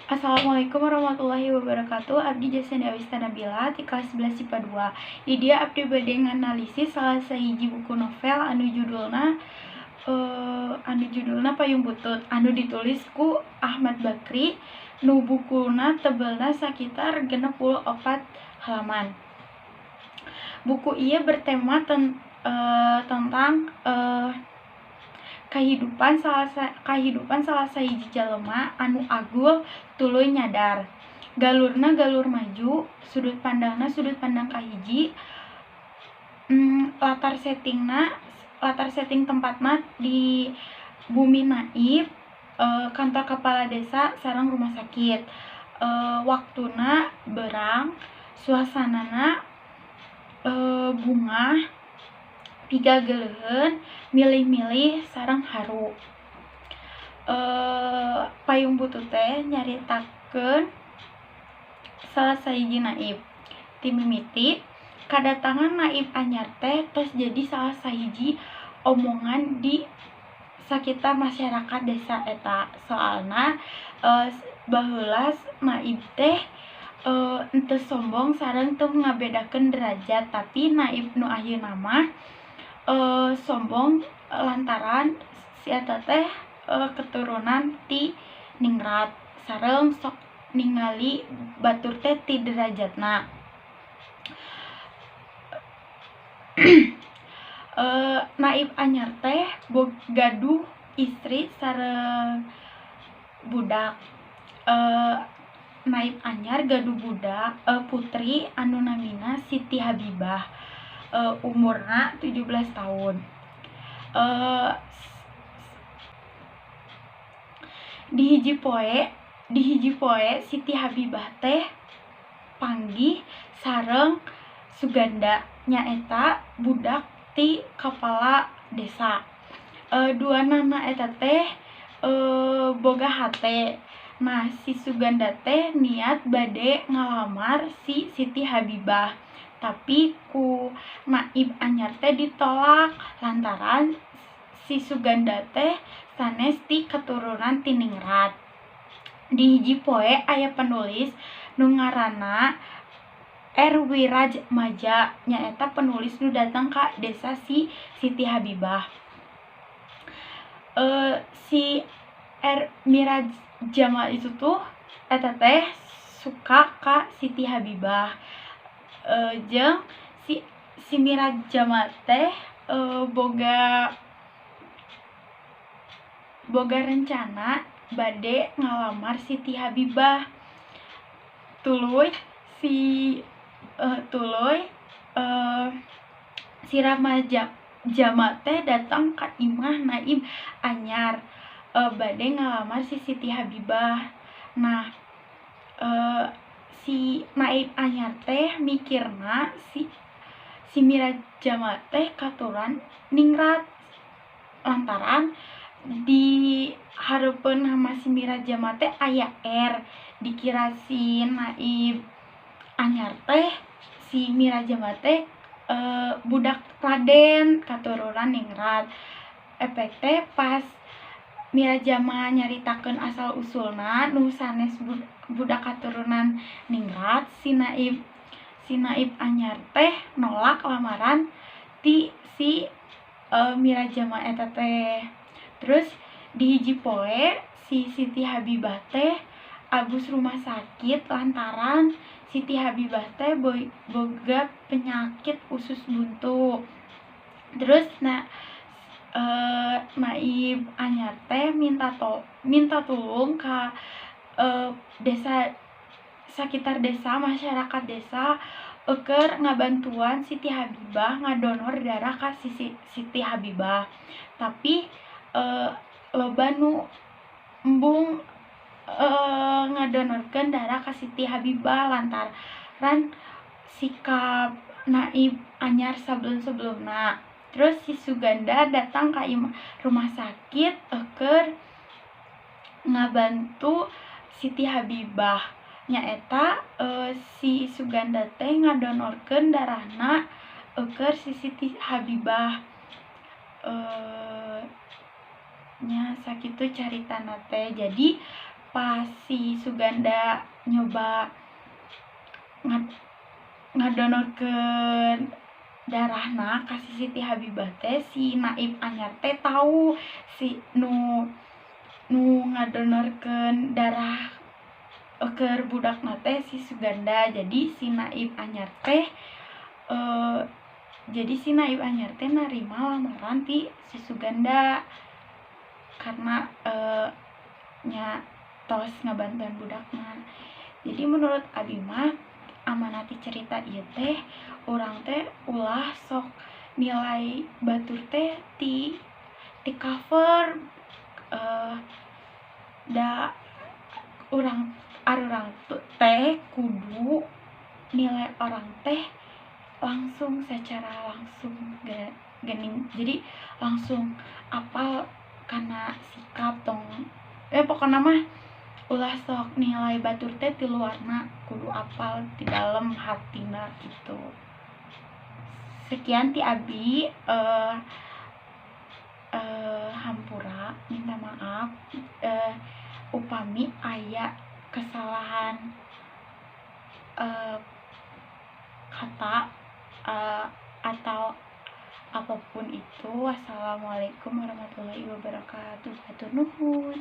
Assalamualaikum warahmatullahi wabarakatuh. Abdi Jasenda Awista Nabila ti kelas 11 IPA 2. Di dieu abdi bade nganalisis salah sahiji buku novel anu judulna Payung Butut anu ditulis ku Ahmad Bakri, nu bukuna tebelna sakitar 64 halaman. Buku ieu bertema tentang kahidupan salah sahiji jalema anu agul tuluy nyadar. Galurna galur maju, sudut pandangna sudut pandang kahiji, latar setting tempatna di Bumi Naib, kantor kepala desa sareng rumah sakit. Waktuna beurang, suasanana bungah, pigageleuheun, milih-milih sareng haru. Payung Butut teh nyaritakeun salah sahiji naib. Ti mimiti kadatangan naib anyar teh tos jadi salah sahiji omongan di sakitar masyarakat desa eta, soalna baheula naib teh henteu sombong sareng teu ngabedakeun derajat, tapi naib nu ayeuna mah sombong lantaran si eta teh keturunan ti ningrat sareng sok ningali batur teh ti derajatna. Naib anyar teh gaduh istri sareng budak. Naib anyar gaduh budak putri anu namina Siti Habibah, umurna 17 taun. Di hiji poe Siti Habibah teh panggih sareng Suganda, nyaeta budak ti kapala desa. Duanana eta teh boga hate. Nah, si Suganda teh niat bade ngalamar si Siti Habibah, tapi ku naib anyar teh ditolak lantaran si Suganda teh sanes ti katurunan ti ningrat. Di hiji poe aya penulis nu ngaranna R. Wiraj Maja, nyaeta penulis nu datang ka desa si Siti Habibah. Si R. Miraj Jamal itu tuh eta teh suka ka Siti Habibah. Jeung si Miraj Jamal teh boga rencana bade ngalamar Siti Habibah. Tuluy si Ramaja Jamal teh datang ka imah naib anyar bade ngalamar si Siti Habibah. Nah, si naib anyar teh mikirna si Miraj Jamal teh katurunan ningrat lantaran di hareupeun nama si Miraj Jamal teh aya R, dikira si naib anyar teh si Miraj Jamal teh budak Raden katurunan ningrat. Efek teh pas Miraj Jamal nyaritakeun asal usulna nu sanes budak katurunan ningrat, si naib anyar teh nolak lamaran ti si Miraj Jamal eta teh. Terus di hiji poe si Siti Habibah teh abus rumah sakit lantaran Siti Habibah teh boga penyakit usus buntu. Terus nah, naib anyar teh minta tulung ka desa sakitar desa, masyarakat desa keur ngabantuan Siti Habibah, ngadonor darah ka si Siti Habibah. Tapi loba nu embung ngadonorkeun darah ka Siti Habibah lantaran sikap naib anyar sebelum-sebelumna. Terus si Suganda datang ka rumah sakit keur ngabantu Siti Habibah, nyaeta si Suganda teh ngadonorkeun darahna keur si Siti Habibah. Nya sakitu caritana teh. Jadi Pas si Suganda nyoba ngadonorkeun darahna ka si Siti Habibah teh, si naib anyar teh tahu si nu nu ngadonorkeun darah keur budakna teh si Suganda. Jadi si naib anyar teh narima lamaran ti si Suganda karena nya tos ngabantuan budakna. Jadi menurut abi mah amanat cerita ieu teh, urang teh ulah sok nilai batur teh ti ti cover, da urang arurang teh kudu nilai orang teh langsung, secara langsung gening. Jadi langsung apal karena sikap tong, pokoknya mah ulah sok nilai batur teh ti luarna, kudu apal di dalam hatina gitu. Sekian ti abi, hampura, minta maaf upami aya kesalahan kata atau apapun itu. Wassalamualaikum warahmatullahi wabarakatuh. Hatur nuhun.